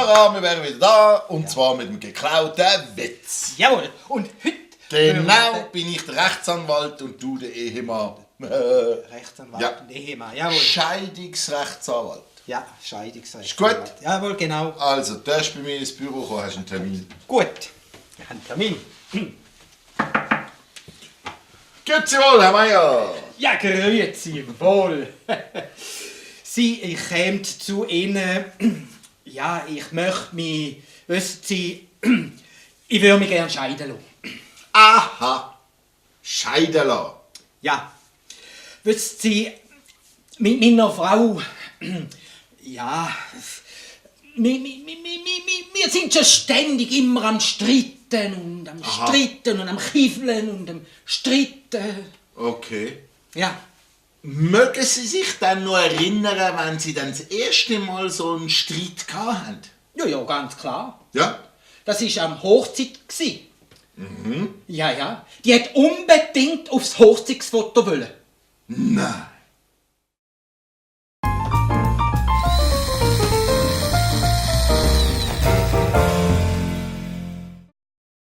Barbara, wir wären wieder da. Und zwar mit dem geklauten Witz. Jawohl. Und heute... Genau, bin ich der Rechtsanwalt und du der Ehemann. Rechtsanwalt Ja. und Ehemann, jawohl. Scheidungsrechtsanwalt. Ja, Scheidungsrecht. Ist gut? Jawohl, genau. Also, du darfst bei mir ins Büro kommen, hast einen Termin. Gut. Wir haben einen Termin. Grüezi wohl, Herr Meier. Ja, grüezi wohl. Ich käme zu Ihnen. Ja, ich möchte mich... Wissen Sie, ich würde mich gerne scheiden lassen. Aha, scheiden lassen. Ja. Wissen Sie, mit meiner Frau... Ja... Wir sind schon ständig immer am Streiten und am Streiten und am Kiefeln und am Streiten. Okay. Ja. Mögen Sie sich dann noch erinnern, wenn Sie dann das erste Mal so einen Streit hatten? Ja, ja, ganz klar. Ja? Das war am Hochzeit. Ja, ja. Die hat unbedingt aufs Hochzeitsfoto wollen. Nein.